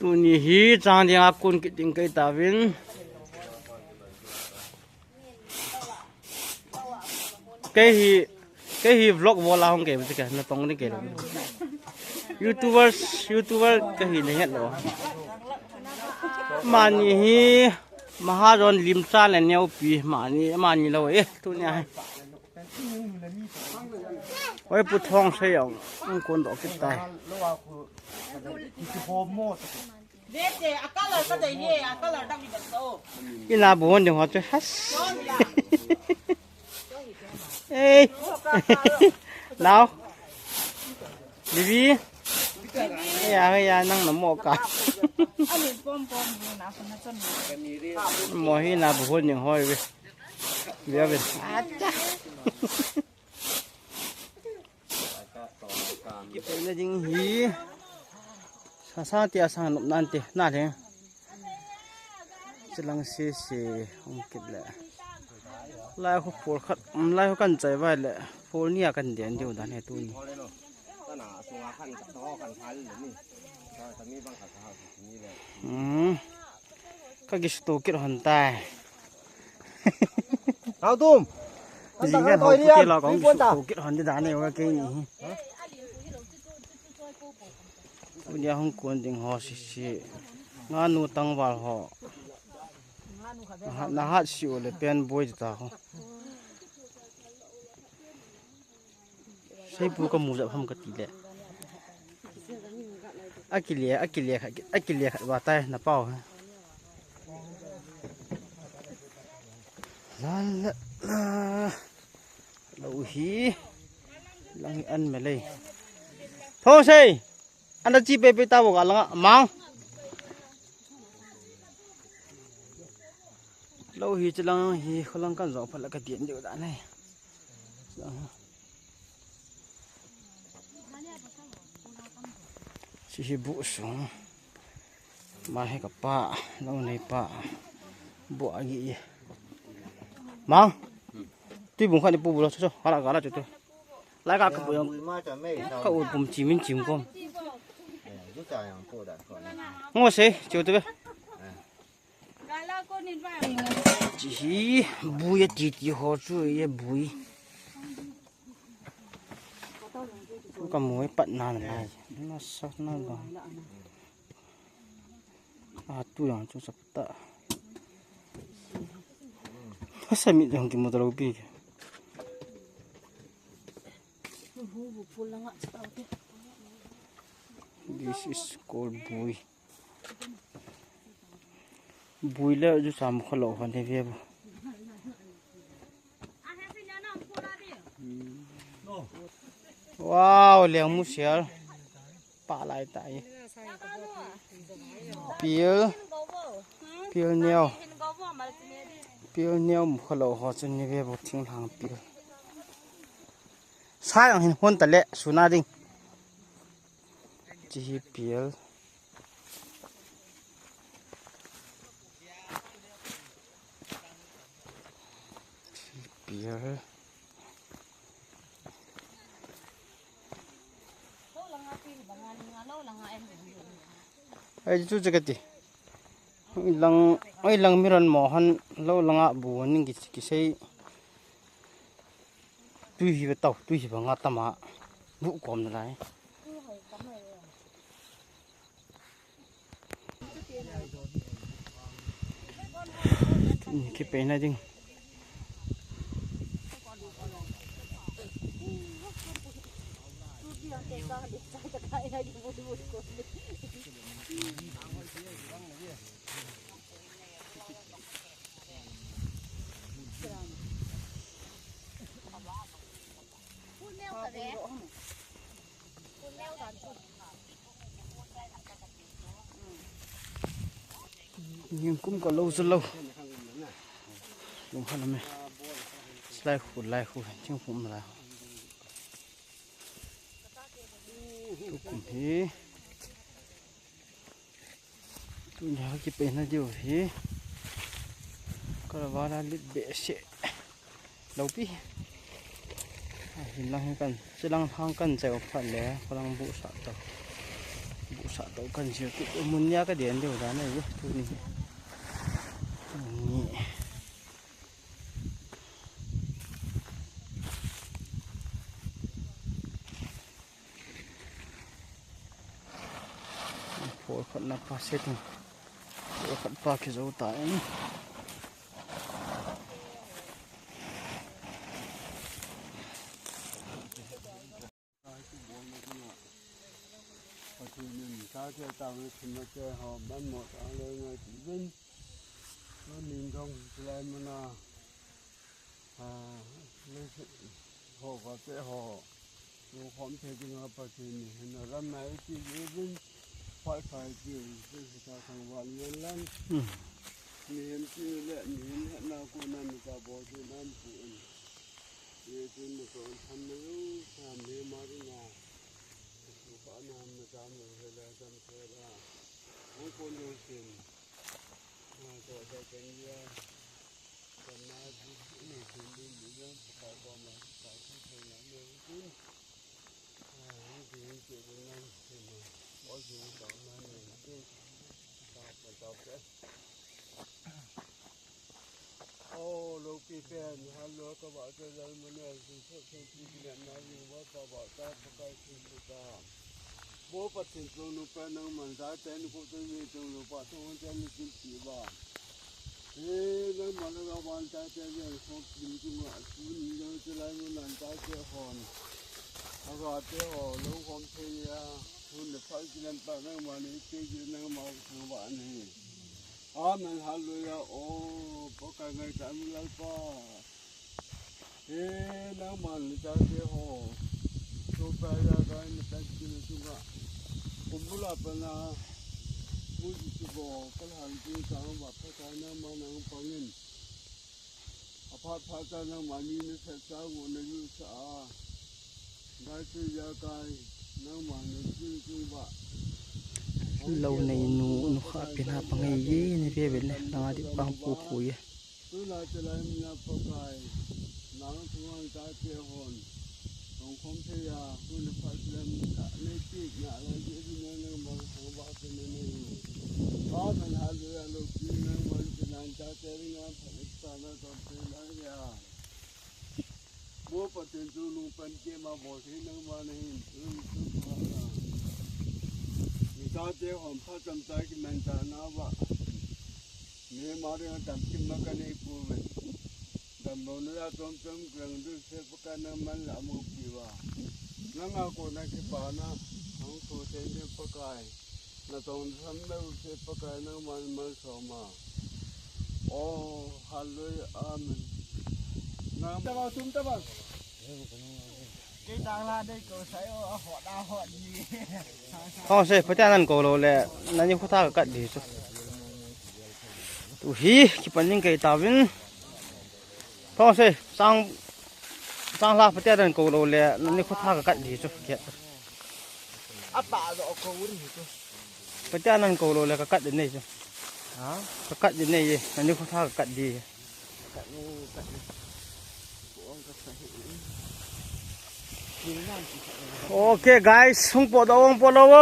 Tuni hi chang ding a kun ki ting kai ta vin. Kei hi, kei hi vlog vola hong kei bati ka na tong ni kei lo. YouTubers, YouTuber ka hi ne het lo. Mani hi mahajon lim cha le neu pi mani, mani lo e tuni a. Oi, pu thong sei ong, ang kun do kit tai. Ina bu hon ding ho chu has. Ei. Nau. Bibi. Ya, ya, nang na mo ka. Mo hi na bu hon ding hoi ve. Bia ve. Acha. Ki pe na ding hi. Sa sa ti a sang nop nan ti na le. Chilang se se hong kit le. Lai khu phol khat, um, lai khu kan chai vai le. Phol ni a kan den diu dan he tuni. Hmm. Ka ki stu kit hon tai. Tau tum. Jing ne ho ku te lo kong ki stu kit hon ti dan ne wa ke ni. Unia hong kun ding ho si si. Nga nu tang wal ho. Na hat, na hat si u le pen boi ta ho. Sei pu ka mu ja pham ka ti le. A ki le, a ki le kha, a ki le kha wa tai na pau. La la la. Lo hi. Lang hi an me le. Thong sei. An da chi pe pe ta bo ka lang mang. Lo hi chi lang hi kho lang kan zo pha la ka dien diu da nai. Chi hi bu sung. Ma he ka pa, lo nei pa. Bu a gi. Mang. Ti bu kha ni pu bu lo so. Hala ka la chu tu. Lai ka ka bu yang. Ka u pum chi min chim kom. Ngo se chu tu be. Chi hi bui a ti ti ho chu ye bui. Ka mui pat nan lai. Na sa na ba. A tu yang chu sa ta. Sa mi yang ki mo ta lo pi. This is called bui. Bui le ju sam kho lo hon he ve bu. Wow, leng mu sial. Pa lai tai. Pil. Pil neo. Pil neo mu kho lo ho chun ni ve bu thing lang pil. Sai ang hin hon ta le su na ding. Chi hi pil. Chi hi pil. Ai chu chu ka ti. Oi lang, oi lang mi ron mo han lo langa bu ning ki, ki sei. Tui hi ba tau, tui hi ba nga tama. Bu kom na lai. Ki pe na ding. Ning kum ka lo sa lo. Lung ha na me. Slai khu, lai khu, ting kum la. Tu kum hi. Tu nya ki pe na diu hi. Ka la wa la lit be se. Lo pi. A hin lang kan, se lang hang kan se op phat le, ka lang bu sa ta. Bu ສະເຕົາກັນເສຍຕຸ ມຸນຍາກະເດັນຢູ່ດ້ານໃນຢູ່ ໂຕນີ້ ນີ້ ໂພດຂັດນາປາເຊັດ ໂພດຂັດປາເຄໂຊຕາຍ. ປະເທດໜຶ່ງ ຊາວເທວຕ່າງເລີຍຂຶ້ນມາແກ່ຫອບບ້ານໝົດ ເອົາເລີຍເງິນກິນເປັນ ເງິນນິນທອງສະໄລມະນາ ອາ ເລີຍຫອບວ່າແກ່ຫອບ ໂດຍຄວາມເທັດຈິງວ່າປະເທດນີ້ ເຫັນລຳໄນທີ່ຢູ່ເປັນ ພາດໄຟທີ່ເປັນສະຖານວັນເງິນລັນ ອືມ ມີເຫັນທີ່ແລະ ມີເຫັນເຮັດນາໂກນັ້ນກະບໍ່ເປັນອັນປູນ ເອເປັນມະກອນທຳມະໂຍ ທຳເມມາລິນາ ສຸຂານາມະຕາມະເວລາ ຕຳເທລາ ໂອໂກໂນເຊນ ມາໂຕໄດກັນຍາ ສະມາທິ ອືມ ເປັນບຸນບຸນຍາມປະກາດຄວາມໝາຍ ສາທຸເທນາເມ ອາ ເປັນເກດບຸນນຳ ເປັນ ບໍ່ຊິງຕໍ່ມາເນ ເປັນ ຕາປະຕອບເດ ໂອ ໂລກີແປນ ຮັນໂລກະບະເຈລະມະເນ ຊິເສດເປັນປີກິເນນາວິງ ວະຕະບະຕາ ປະກາຍສິນຕຸຕາ ໂມປະສິນຕຸນຸແປນ ນັງມັນຕາແຕນ ໂຄຕະເມຕຸໂລປະ ໂທງແຕນ ກິນປີບາ ເອ ນັງມັນລະກະບານຕາແຕນ ໂຄກິນຈຸງຫວະ ສຸນເດີຈະໄລ ໂມນັນຕາເຈຮອນ ອາກາເຕໂອ ໂລຄອມເທຍາ ທຸນເດພາກິເລນປະ ນັງມານິເຕຍະ ນັງມາເທວານີ ອາເມນ ຮາເລລູຢາ ໂອ ປະກາຍໃນການມີໄລປາ ເອ ນາງມັນຈາເກໂຮ ໂຕປາຍາກາຍນະຕັນກິນຈຸງະ ຄຸມບຸລາປະນາ ມຸຈິຈຸໂກ ປະຫຼານຈິງສັງ ບັບພະກາຍນາມານັງປະງິນ ອະພາດພາຕານາມານີນະເສດສາໂວນະຍຸສາ ໄດ້ຊື່ຍາກາຍ ນາງມານະຈິງຈຸງບະ ເຫຼົ່າໃນໜູ ໜູຂາເປັນຫາປະໄງເຢ ໃນເພເວັນນະ ນາດິບາງປູຂຸຍ ຕຸລາຈະໄລມະຍາປະກາຍ ນາງທຸງກາເຈຮອນ ສອງຄອມເທຍາ ຄຸນນະພັດແລະມີກະເນຕິກນະລາເຈວິນຍານາງມານະສັງວາເປນເນ ອາເມນ ຮາເລລູຢາ ໂລກີນາງມານະຈະນານຈາເຈລິງາ ພະເອກສານາຕອນເຕລາຍາ ໂມປະເທນຕູລຸງປັນເກມາບໍເທນາງມານະຫິນ ເອີ ສຸພາລາ ມີຕາເຕຫອມພະຈຳໃຈກິນແມນຈານາວະ ເມມາເຣຍຕຳກິນມາກະເນກູເວນ ດຳລົງເນລາຕົມເຕີມເກືອງ ດຸເສປະກາຍນາມັນລະອະໂມປີວາ ນາງອາໂກນາເຄປານາ ທັງໂຕເທນເນປະກາຍ ນະຕອງທຳເນເສປະກາຍນາມັນມາສອມາ ໂອ ຮາເລລູຢາ ອາເມນ ນາມ ຕະບາຊຸມຕະບາ ເກຕາງລາໄດ້ໂກໄຊໂອ ອາຮອດອາຮອດດີ ທ້ອງເຊ ພະເຈົ້ານັ້ນໂກໂລແລ ນານິໂຄທາກະກັດດີສຸ ຕຸຮີ ຄິປັນຍິງໄກຕາວິນ ທ້ອງເຊ ສາງ ສາງລາພະເຈົ້ານັ້ນໂກໂລແລ ນານິໂຄທາກະກັດດີສຸ ເກ ອາປາໂອໂກວຣິໂຕ ພະເຈົ້ານັ້ນໂກໂລແລກະກັດດີເນ ຮະ ກະກັດດີເນ ນານິໂຄທາກະກັດດີ ໂອເຄ ກາຍສ໌ ຫົງໂປດອງໂປດລາວ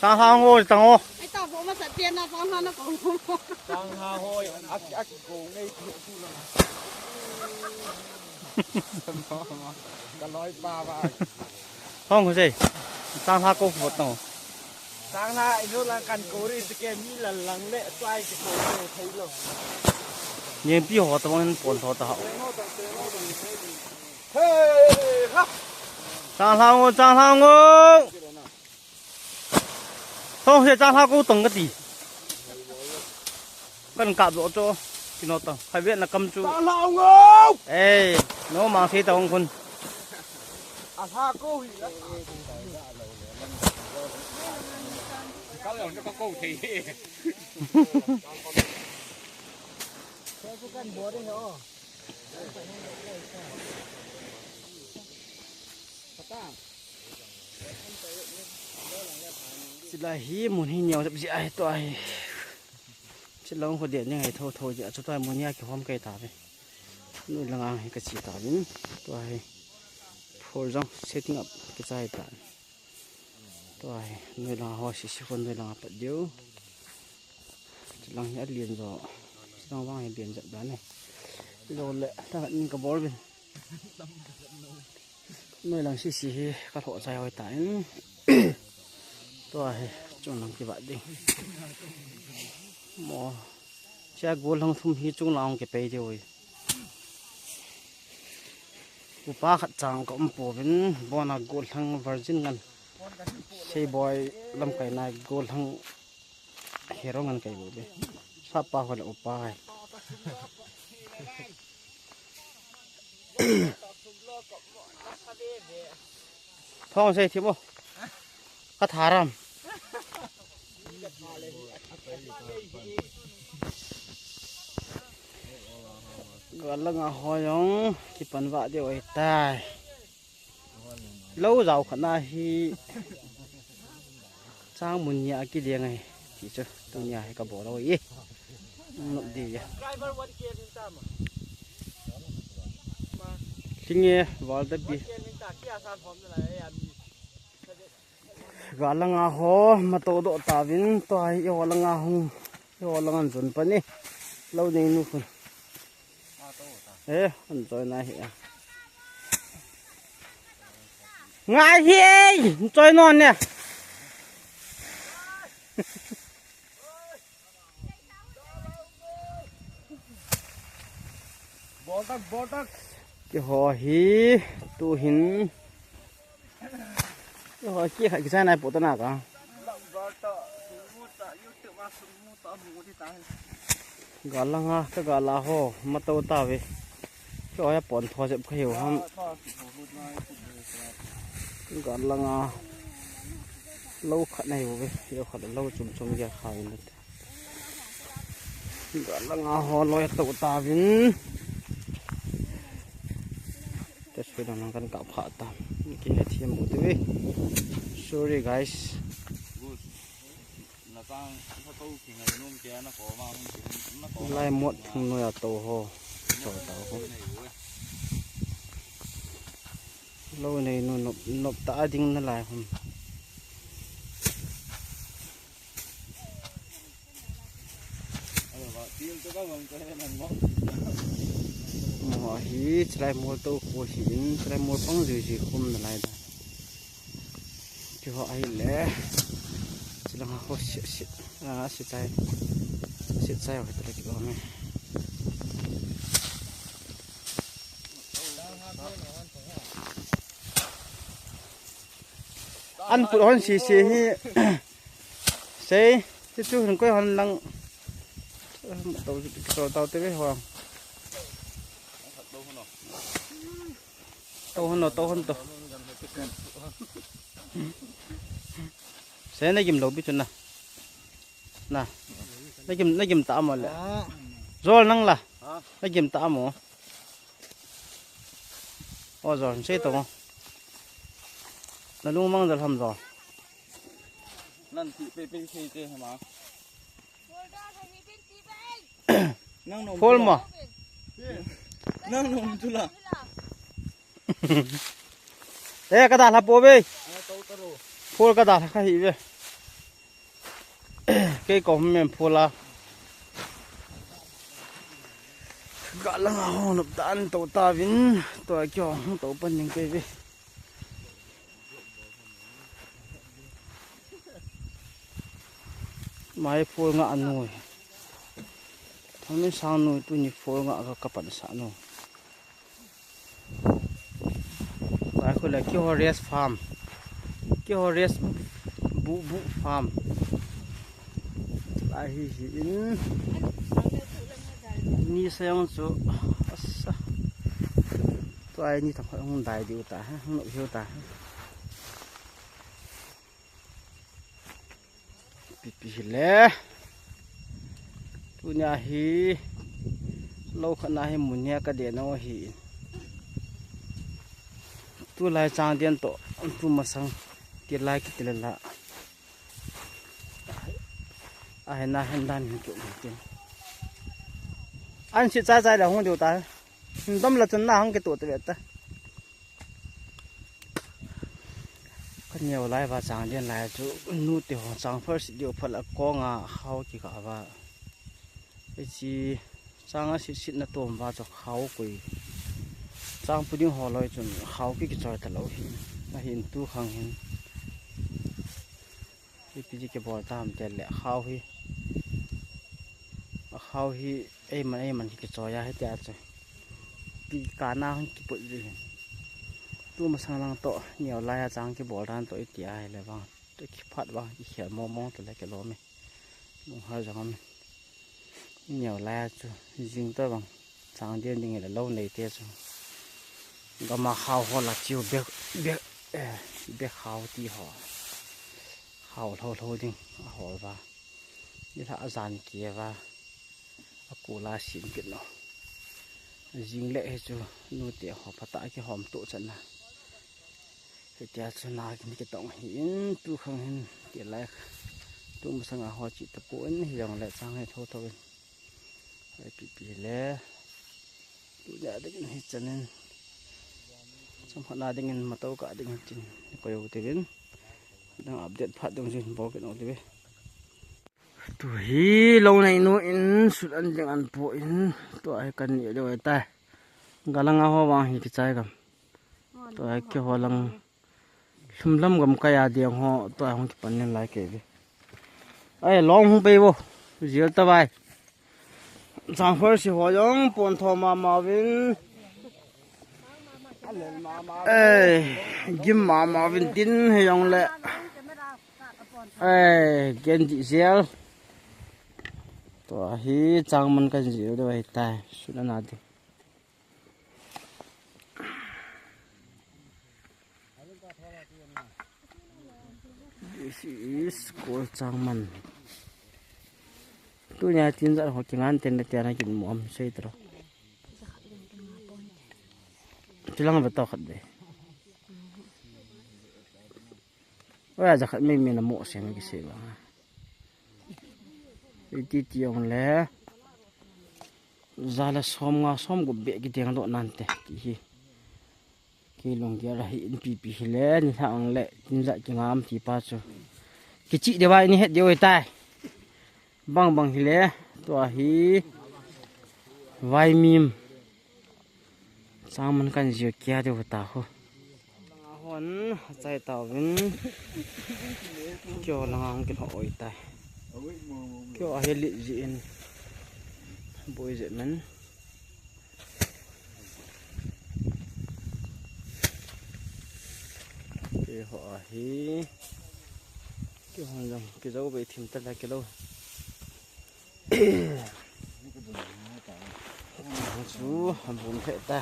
ສາມຫ້າໂງ ຕັງໂອ ສາມຫ້າໂງ ອາກິ ອາກິໂກງເນ ກະລອຍປາບາ ຫ້ອງເຂົາເຊ ສາມຫ້າໂກໂຄດເນາະ ສາມຫ້າ ອີໂນລາກັນໂກເຣສະເກມີລະລັງເລ ສວາຍສະໂກເຣໄທໂລ ເຍມປີຫໍຕະວັນປອນທໍຕະເຮົາ ເຮີ ສາມຫ້າໂງ ສາມຫ້າໂງ ໂທເຊ ຈານຮາກູຕົງກະຕິ ກັນກາບໂລໂຈ ກິໂນຕັງ ໄພເວດນາກຳຈູ ຈານຮາກູ ເອີ ໂນມາເຊຕະວົງຄຸນ ອາຮາກູ ກະເລີຍກະໂກເທ ຊິລາຮີໝູນຮີໜຽວຈັບຊິອາຍຕົວອາຍ ຊິລອງຄົນດຽວຍັງໃຫ້ໂທໂທຈະສຸດທ້າຍໝູນຍາກກິນຄວາມໄກຕາເວ Noi langa hi ka chi ta in, tua hi phol jong setting up ka chai ta. Tua hi noi langa ho si si kon noi langa pat diu. Chulang hi a lian jo. Chulang wang hi lian jat dan ni. Lo le ta in ka bol bin. Noi lang si si hi ka lo chai hoi ta in. Tua hi chung lang ki ba ding. Mo. Cha gol hang thum hi chung lang ki pe diu. Upa khat chang ka um pu vin, bona gol hang virgin ngan. Sei boi lam kai nai gol hang hero ngan kai bu be. Sa pa ko le upa hai. Phong sei thi mo. Ka tharam. Ga langa ho jong ki pan va de oi tai. Lo jau khana hi. Chang mun nia ki deng ai. Ti chu tu nia hi ka bo lo i. Nok di ya. Linge wal da bi. Ga langa ho ma to do ta vin to ai ho langa hung ho langa jun pa ni. Lo nei nu khun. E, an choi na hi a. Ngai hi ei, choi non ne. Bol tak, bol tak. Ki ho hi, tu hin. Ki ho ki kha ki sa nai pu ta na ka. Ga langa ka ga la ho ma to ta ve. Ki ho ya pon tho jep kha hiu ham. Ga langa lo kha nai ve. Yo kha lo chum chum ya kha ni. Ga langa ho loi to ta vin. Te sui dang nang kan ka pha ta. Ki he thiam bu te ve. Sorry guys. Lai mot thung noi a to ho. Cho ta ho. Lo nei nu nop nop ta ding na lai hum. Mo hi chalai mol to ko hi in chalai mol pang zui zui khum na lai da. Ki ho ai le. Chalang ho sit sit. A sit chai. Sit chai ho ta ki ho me. An put hon si si hi. Sei, ti tu hin koi hon lang. Tau tau tau te ve hon. Tau hon tau hon tau. Sei na gim lo bi tu na. Na. Na gim na gim ta mo le. Zol nang la. Na gim ta mo. O zol sei to. Na lung mang dal ham zol. Nan ti pe pe ke te ma. Nang nom. Phol mo. Nang nom tu la. E ka da la po be. Phol ka da la ka hi be. Kei ko men phol la. Ga langa ho nop dan to ta vin to ki ho to pan ning kei be. Mai phol nga a nui. Thami sang nui tu ni phol nga ka ka pan sa nui. Lai khu la ki ho rest farm. Ki ho rest bu bu farm. Lai hi hi in. Ni sa yong chu. Asa. Tua ni thang hong dai diu ta ha. Hong no hiu ta ha. Pi pi hi le. Tu nia hi. Lo kha na hi mun nia ka de no hi. Tu lai chang dian to. Tu masang. Ti lai ki ti la. A hen na hen dan hin tu tin. An si cha cha la hong diu ta. ດຳລະຈົນໜ້າຫ້ອງກະໂຕະຕະເວັດຕະ ກະໜຽວຫຼາຍວ່າຈາງເດນຫຼາຍຈຸນູຕິໂຫງຈາງເພີສດິວເພິ່ນລະກອງອາເຮົາກິກະວ່າ ໄປຈີ ຈາງອາຊິດຊິດນະໂຕມວ່າຈະເຂົາກຸຍ ຈາງປູດິງຫໍລອຍຈົນເຂົາກິກະຈອຍຕະເຫຼົາຫີນ ນະຫີນຕູ້ຄັງຫີນ ອີປີຈິກະບອລຕາມແຕ່ແຫຼະເຂົາຫີ ເຂົາຫີ ເອມັນ ເອມັນກິກະຈອຍຢາໃຫ້ແຕ່ຈະ ປີການາຫັ້ນກິປຶດຢູ່ຫີນ ຕູມາສັງລັງໂຕະ ໜຽວລາຍອາຈາງກິບອລຕານໂຕະ ອີເຕຍໃຫ້ແລະວ່າ ໂຕະກິພັດວ່າ ອີແຂວມອງໆ ໂຕະແລກກະລໍແມ ລຸງຫາຈັງ ໜຽວແລຈູ ຈິງຕະວັງ ສາງເດນດິງແລະເລົ່າໃນເຕຊ ກະມາເຂົ້າຮອດລະຈິວເບກ ເບກ ເອ ເບກເຂົ້າຕີຫໍ ເຂົ້າໂທໂທດິງ ອາຫໍວ່າ ນິທະອາຈານເກວ່າ ອາກູລາສິນກິນເນາະ ຈິງແລະເຮຈູ ນູເຕຫອມພະຕະກິຫອມໂຕະຈັນນະ ເຮັດແຕ່ສະໜາກິນກະຕ້ອງຫີນ ຕູ້ຄັງຫີນ ເກໄລ ຕູ້ມະສະຫງາຫໍຈິດຕະໂກນ ຮີຍອງແລະຈາງໃຫ້ໂທໂທ ໄປປີປີແລ ຕູຍາໄດ້ກິນເຮັດຈັນນັ້ນ ສຳພັດນາໄດ້ກິນມາໂຕກະໄດ້ກິນຈິນ ກະໂຍເຕເວັນ ດັງອັບເດດພາດດົງຈິນ ບອກກັນອອກເຕເວ ຕູຮີລົງໃນນູອິນ ສຸດອັນຈັ່ງອັນໂປອິນ ຕົວໃຫ້ກັນເດວໄດ້ຕາຍ ກະລັງເອົາຫອວາງຫີກະຈາຍກຳ ຕົວໃຫ້ກະຫອລັງ ຊຸມລຳກຳກະຢາດຽງຫໍ ຕົວໃຫ້ຫ້ອງກິປັນເນນຫຼາຍເກເວ ເອີຍ ລອງຫຸງໄປໂວ ເຈີຕະບາຍ ສາງເຟີຊິຫໍຢອງ ປອນທໍມາມາວິນ ເອີຍ ກິມມາມາວິນຕິນໃຫ້ຢອງແລະ ເອີຍ ເກນຈິເຊລ ຕົວຮີຈາງມັນກັນເຈີດວຍຕາຍ ສຸດອະນາຕິ This is ໂກຈາງມັນ ຕູຍາຈິນຈະຫອກິງານເຕັນແຕ່ນາກິນໝໍມເຊຍຕະຫຼອດ ຈະລັງໄປຕໍ່ຂັດເດ ວ່າຈະຂັດໄມ່ມີນະໂມເສງກິເສວາ ໄປຕິດຕຽງແລ ຈາລະຊອມງາຊອມກະເບະກິເຕງໂຕະນັນເຕ ກິຮີ ກິລົງກິລະຫີນປີປີແລ ນິທາງແລ ຈິນຈະກິງາມຕີປາຊູ ກິຈິເດວາຍນິເຮັດເດວໄອຕາຍ ບັງບັງຮີແລ ຕົວຮີ ວາຍມີມ ຊາງມັນກັນເຊຍເກຍເດວຕາໂຮ ຮອນ ໃຈຕາວິນ ກຽວລາງກິນໂອຍຕາຍ ກຽວອາເຮລິຈິເອັນ ໂບຍເຈມັນ ກຽວອາເຮ ກຽວຮອນ ກຽວເຈົ້າໄປຖິ້ມຕະລາກກິໂລ ຊູ ບຸນເພຕາ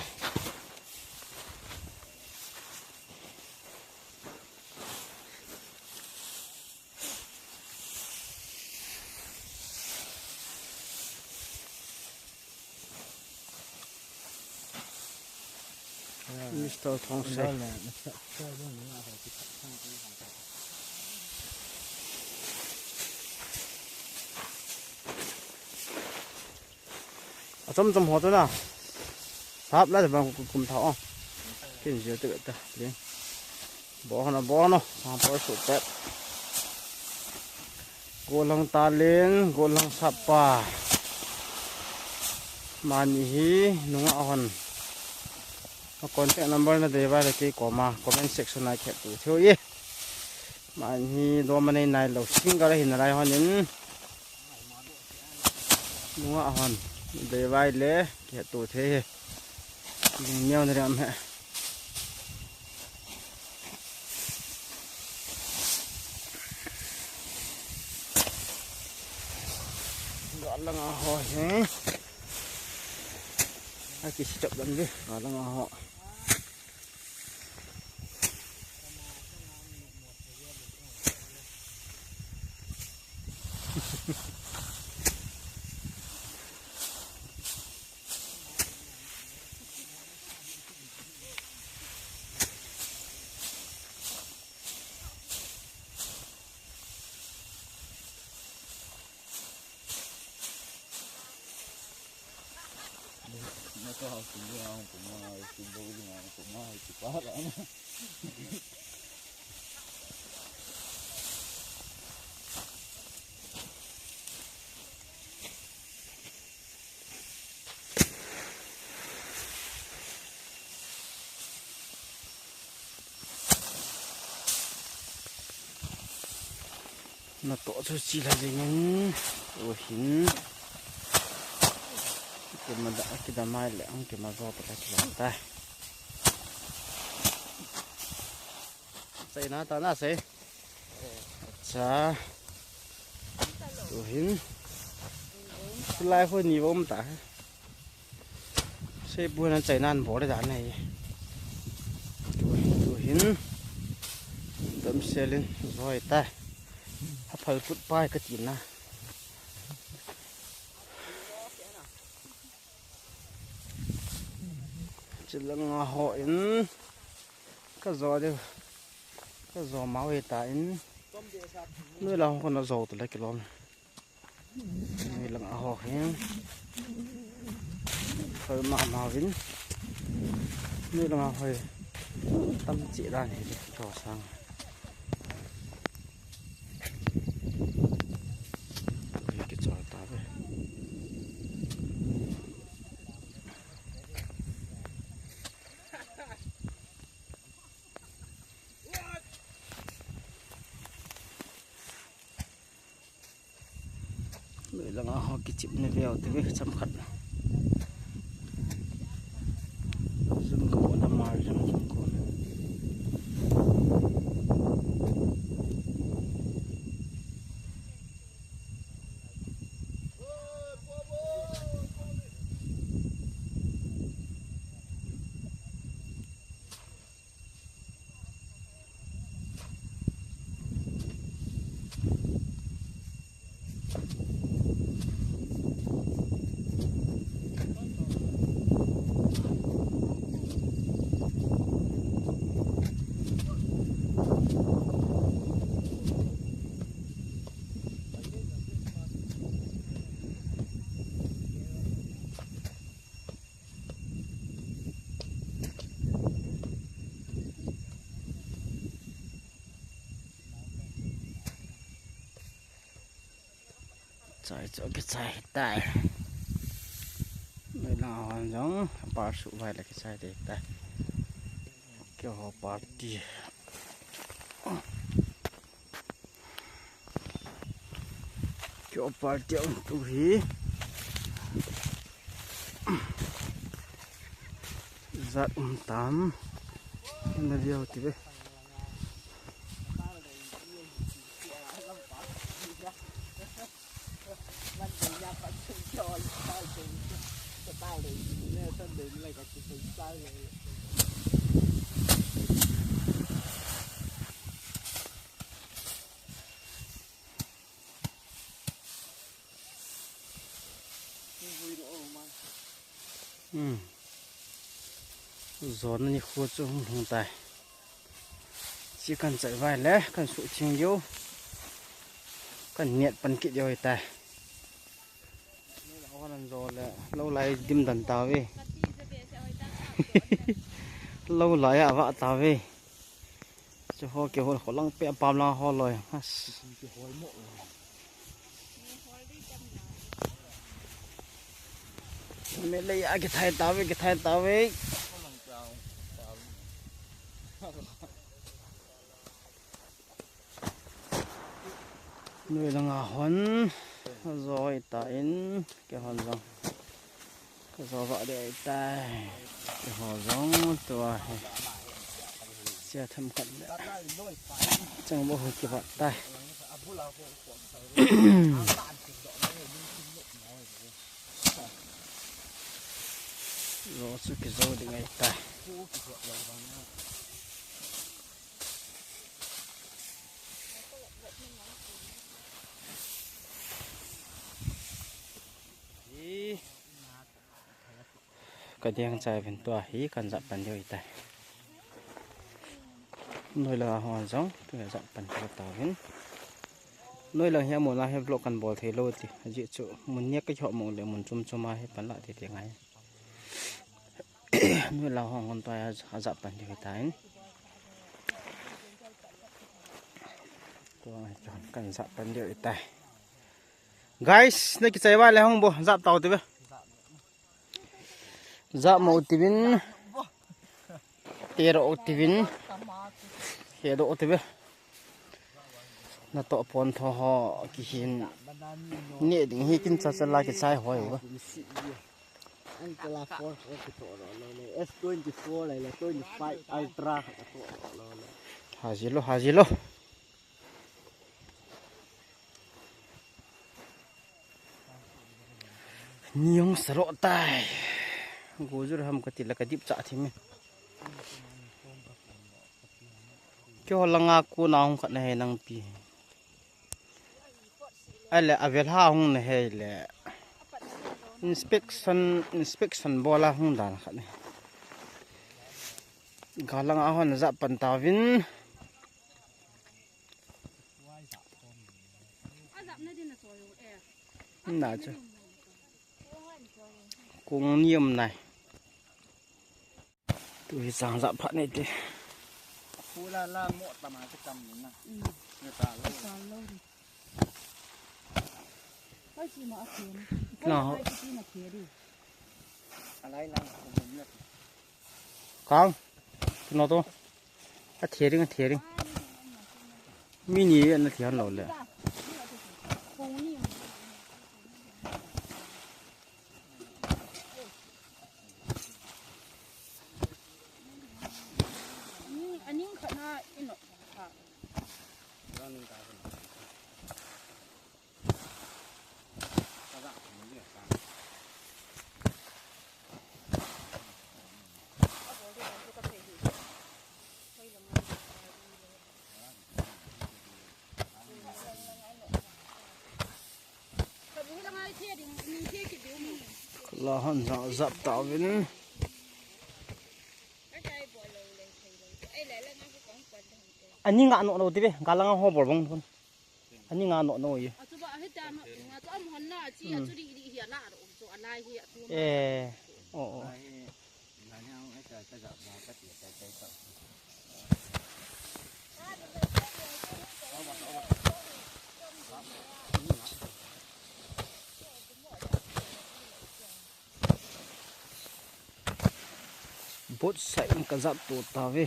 ມິສເຕີທອງໄຊ ອາ ຊົມ ຊົມຫົວຕົວນະ ທັບແລ້ວແຕ່ບາງກຸ່ມເຖົ້າ ກິນເສຍເຕີດຕະ ເລີຍ ບໍ່ນະ ບໍ່ນະ ສາມຮ້ອຍສູບແປດ ໂກລັງຕາເລນ ໂກລັງສັບປ່າ ມານີຮີ ນຸງອາຮອນ ມາກອນແທກນຳເບີນະ ເດວາຍລະເກກອມາ ຄອມເມັນເຊັກຊັນນາແຄດຕູເທວເຢ ມານີໂດມາໃນນາຍເຫຼົ່າຊິງກະລະຫິນນາລາຍຮອນນິນ ນຸງອາຮອນ ເດວາຍແລ ແກະໂຕເທ ຍິງແມວໃນດຳແຮະ ການລະງາຮອຍແຮງ ອາກິຊິຈັບດຳເດ້ ການລະງາຮອຍ. ນະໂຕະຊູຊີລະເວງ ໂອຫິນ ເກັບມາດະ ເກັບດອກໄມ້ແລ້ວ ເກັບມາໂລດແລ້ວ ເກັບມາຕາ ໃສ່ໜ້າຕາໜ້າໃສ່ ຊາ ໂອຫິນ ຫຼາຍຄົນນີ້ບໍ່ມາຕາ ໃສ່ປູນໃຈນານບໍ່ໄດ້ດານໃນ ໂຕເຫັນ ດຳເຊລິນ ຮ້ອຍຕາ ຫາໄຜພຸດປ້າຍກະຕິນນະ ຈະລະງາຫໍ່ອິນ ກະຈໍເດີ ກະຈໍມາເວຕາອິນ ເວລາເຮົາກະນະຈໍຕະລະກິໂລ ນີ້ລະງາຫໍ່ເຫັນ ເຂົາມາມາວິນ ນີ້ລະງາຫໍ່ຕຳຈິດານເຫັນກໍສ້າງ ເຮັດກິດຈອຕາເວີຍ. ເວລາເຮົາກິດຈິບໃນແວວແຕ່ເວສຳຄັນ ຊຸມກະບໍ່ນຳມາ ຊຸມກະ ໃສ່ໂຈະກິດໃສ່ຕາຍ ເວລາເຮົາຈັ່ງປາສຸໄວ້ລະກິດໃສ່ເດຕາຍ ກຽວເຮົາປາຕີ ກຽວປາຕີ ຕູຮີ ຈັດອຸມຕາມ ນະດຽວຕິເວ.ອືມ ໂຊນນີ້ໂຄດຊຸມຫົງຕາຍ ຊິກັນໃຈໄວ້ແລະ ກັນສຸຈິງຢູ່ ກັນນຽດປັນກິດຢູ່ຕາຍ ເຮົານັ້ນໂຊນແລະ ເຮົາໄລ່ດິມດັນຕາເວ ເຮົາໄລ່ອະວະຕາເວ. ຈະໂຫເກໂຫເຂົາລັງແປະປາມລາວເຮົາລອຍ ແມ່ນເລີຍ ອາ ກະໄທຕາເວ ກະໄທຕາເວ ໜ່ວຍລະງາຮອນ ຮອນຊອຍຕາເອັນ ແກຮອນຊອຍ. ກະຊອບະເດໄຕ ກະຮອດສອງຕົວ ເສຍເຂັມຂັດແລ້ວ ຈັ່ງບໍ່ຮູ້ເກັບບາດຕາຍ ລໍສຸກິໂຊເດໄງຕາຍ. ກະດຽງໃຈເປັນຕົວຮີກັນຈະປັນຢູ່ອີຕາຍ ໜ່ວຍລະຫອນສອງຕົວຈະປັນຕົວຕາເປັນ ໜ່ວຍລະເຮຍໝູນລະເຮຍໂລກັນບໍ່ເທໂລຕິ ອາຍຸຈຸໝູນເນຍກະເຈາະໝູນເລໝູນຈຸມຈຸມມາເຮຍປັນລະຕິເຕໄງ. Nui la hong hon toi ha zap pan diu itai. Tua kan zap pan diu itai. Guys, na ki chai wa le hong bo zap tau te be. Zap mo ti bin. Te ro ti bin. He do te be. Na to pon tho ho ki hin. Ne ding hi kin cha cha la ki chai hoi wa. An ka la four four ki to lo lo le. S twenty-four le le, twenty-five Ultra ka to lo lo le. Haji lo, haji lo. Niong saro tai. Go jur ham ka ti la ka dip cha thi me. Kyo la nga ku na hung khat na he nang pi. Ai le, a vel ha hung na he le. Inspection, inspection bola hung dan khat ne. Galang a hon za pan ta vin. Na chu. Kung niam nai. Tu hi sang za pha ne te. Pu la la mo ta ma ta kam ni na. Ni ta lo. Ta lo ni. Ka si ma a ken. Ka si ma a ken di. Alai lang ko mo ni. Kang. Ki no to. A thia ring, a thia ring. Mi ni a na thia lo le. Ani, ani khana ino kha. Ka la han sa zap ta vin. Ani nga no no ti be, ka la nga ho bol bong thon. Ani nga no no ye. E, o, o. Bot sai in ka zap to ta ve.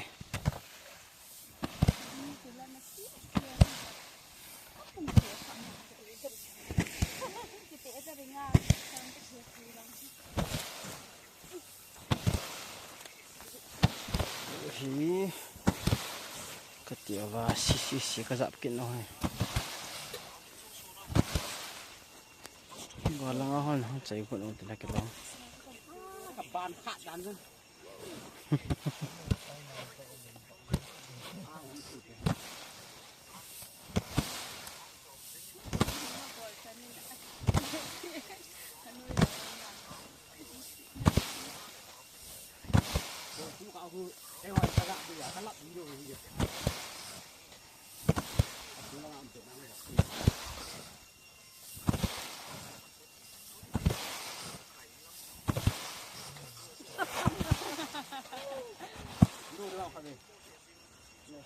Hi ka tia va si si si ka zap kin no hai. Ba lang a hon hon sai ko no te la ke long. Ka ban kha dan.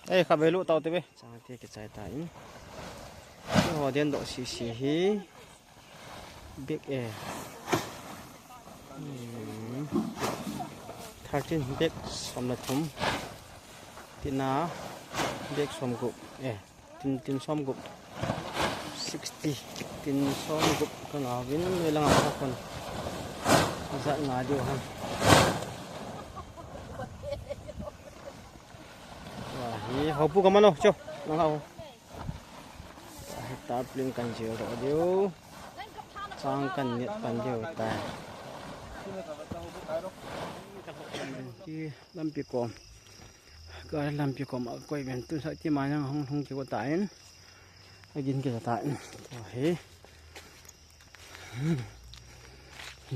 Ei, kha be lu tau te be. Chang te ke chai ta in. Ho den do si si hi. Bek e. Thirteen bek som la thum. Tina bek som gup e. Tin, tin som gup. Sixty. Tin som gup ka nga vin, me la nga kon. Za nga diu han. Wa hi, ho pu ka mano, cho. Nga ho. Wa hi, ta pling kan jeo ro diu. Chang kan net pan diu ta. Ki lampi kom. Ka lampi kom a koi ben tu sa ti ma yang hong hong ki ko ta in. Again kita ta in. Oke.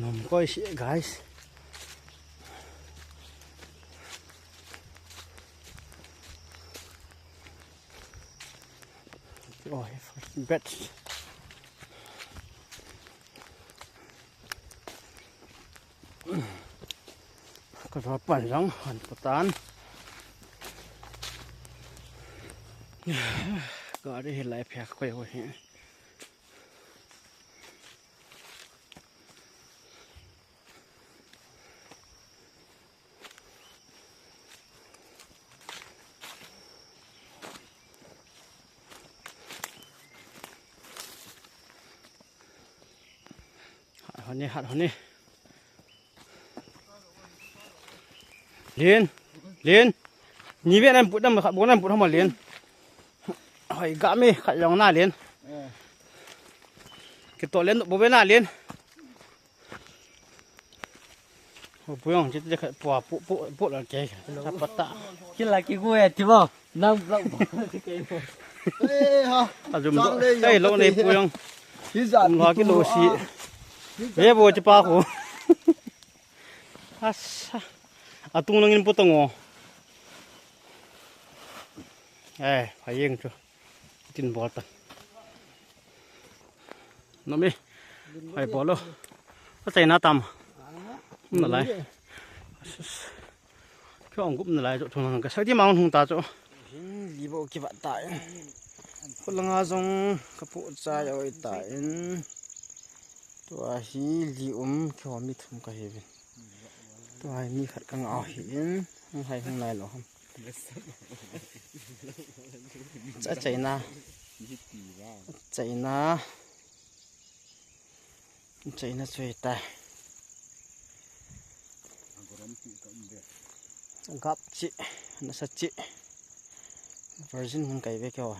Nom koi si guys. Oh, first batch. ກະສອບປັນສັງຫັນປະຕານ ກະໄດ້ເຫັນຫຼາຍແພກໄປໂຫຍ. ຫັດຫົວນີ້ ຫັດຫົວນີ້ ເລນ ເລນ ນີ້ເວນນັ້ນປຸດນຳ ໂບນັ້ນປຸດເຮົາມາເລນ ຫອຍກະມີ ຂະຢອງໜ້າເລນ ເອີ ເກໂຕະເລນ ບໍ່ເວນໜ້າເລນ. ໂອ້ ປຸຍອງ ຈິດເດ ປົວ ປຸ ປຸ ປຸລະເກ ສະປະຕະ ກິນລາກິນກູແອດຕິບໍ່ ນຳລະ ເອີ ຮະ ອາຈຸມ ເອີ ໂລໃນປຸຍອງ ຮອກິໂລຊີ ເວໂບຈະປາໂຄ ອາຊາ ອາຕຸງນັງກິນປຸຕະງໍ ເອີ ພະເຢັງຈຸ ກິນບໍ່ຕະ ນະມີ ໄປບໍ່ໂລ ໃສ່ໜ້າຕຳ ມັນຫຼາຍ ຄືອອງກຸບມັນຫຼາຍ ໂຈະ ທຸງນັ້ນກະໃສ່ທີ່ມາຫຸງຕາໂຈະ ລີບໍ່ກິບະຕາຍ ຄົນລະງາຊົງກະປຸຈາຍເອົາໄວ້ຕາຍ ຕົວຮີລີອຸມ ຄືວ່າມີທຸງກະເຮເວນ ຕົວມີຂັດກະງາວເຫັນ ໃຫ້ຂ້າງໃນລະ ຈະໃຈນາ ໃຈນາ ໃຈນາຊ່ວຍຕາຍ ກັບຈິ ນະສະຈິ ເວີຊິນມັນໄກເວເກວ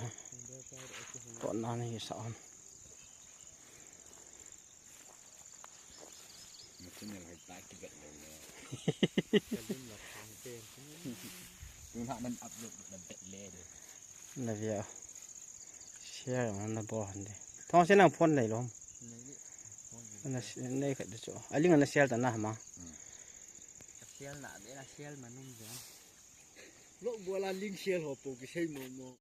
ກ່ອນໜ້ານີ້ສາວ ນະເວຍ ເຊຍນະບໍ່ຫັ້ນເດ ທ້ອງເຊຍນາງພົນໄດ້ລົມ ອັນນັ້ນ ໃນກະດູໂຈ ອາລິງອັນນັ້ນເຊຍນະມາ ເຊຍນະເດ ເຊຍນະນຸ່ມເດ ໂລກໂບລານລິງເຊຍນະໂປກິເຊຍໂມໂມ